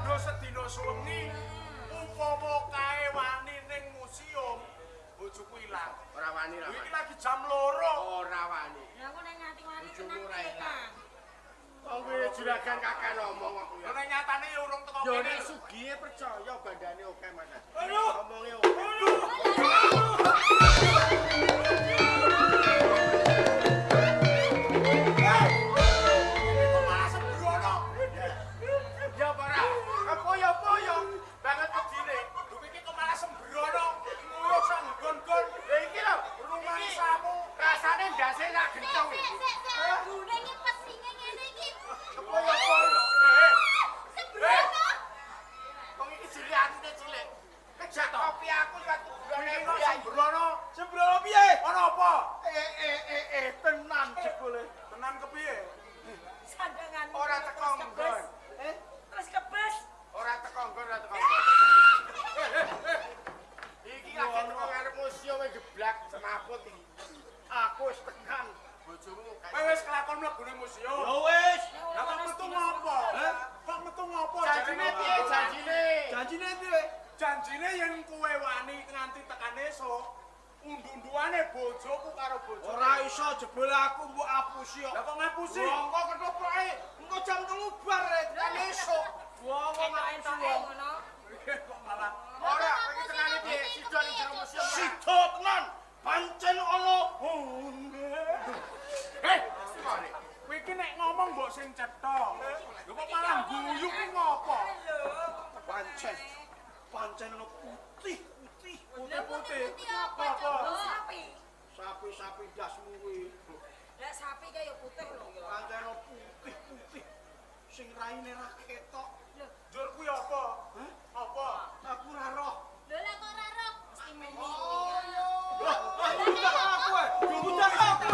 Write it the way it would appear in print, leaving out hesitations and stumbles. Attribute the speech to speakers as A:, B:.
A: rondo sedina suwengi upama kae wani ning museum bojoku ilang.
B: Ora wani ra.
A: Iki lagi jam 2.
B: Ora wani.
C: Lah kok nek nganti wani
B: Bojomu
C: tenan
B: ora
C: piye,
B: ilang.
C: Kang?
B: Wong kuwi juragan kakek ngomong kok kuwi.
A: Lha nek nyatane ya urung teko
B: Yo
A: kene.
B: nek sugihe percaya bandane oke Mas.
A: Aduh.
B: Omonge oke.
A: Kok malah sembrono.
B: Ya apa ora? Kepoyo-poyo banget wedine.
A: Lho iki kok malah sembrono. Nguyuh sak nggon-nggon.
B: Lah iki lho,
A: Rumangsamu
B: rasane ndase sak gentong.
C: Sik, sik, sik, ambune iki pesinge ngene iki.
B: Kepoyo-poyo.
C: Sembrono.
B: Wong iki cilik atine cilik. Kejak kopi aku liwat kuburane
A: iki kok
B: priyayi.
A: sembrono.
D: Sembrono piye?
A: Ana apa?
D: Tenan jebule.
A: Tenan kepiye?
C: Sandangan.
B: Ora teko nggon.
C: Terus kebes.
B: Ora teko nggon, ora teko nggon. Iki lagi teko ngarep museum wis geblak semaput iki.
D: Aku wis tekan.
B: Bojomu
A: Kowe wis kelakon mlebu ning museum.
D: Ya wis.
A: Lah kok metu ngopo? Kok metu ngopo?
B: Janjine piye janjine?
D: Janjine piye?
A: Janjine yen kowe wani nganti tekan esuk, undu-unduane bojoku karo bojomu.
D: Ora iso jebule aku mbok apusi kok.
A: Lah kok ngapusi?
D: Wong kok kethoproke engko jam 3 bar rek tekan esuk. Wong kok ngapusi
C: Entok-entoke
D: wong.
C: ngono.
A: Kok malah
B: Ora, kowe iki tenane piye? Sida ning jero museum. ora?
D: Sida tenan. Pancen ana.
A: Eh, kowe iki nek ngomong mbok sing cetha. Lho kok malah guyu ki ngopo?
D: Pancen. Pancen ana putih-putih.
A: Putih-putih.
C: Apa,
A: Apa?
C: Sapi.
D: Sapi-sapi ndasmu kuwi.
C: Lah sapi kaya putih lho ya.
D: Pancen ana putih-putih. Sing raine ra ketok.
A: Njur kuwi apa? Apa?
D: Aku ora roh.
C: Lho lah kok ora roh? Mesti meni.
D: Wah, aku eh. Udah aku.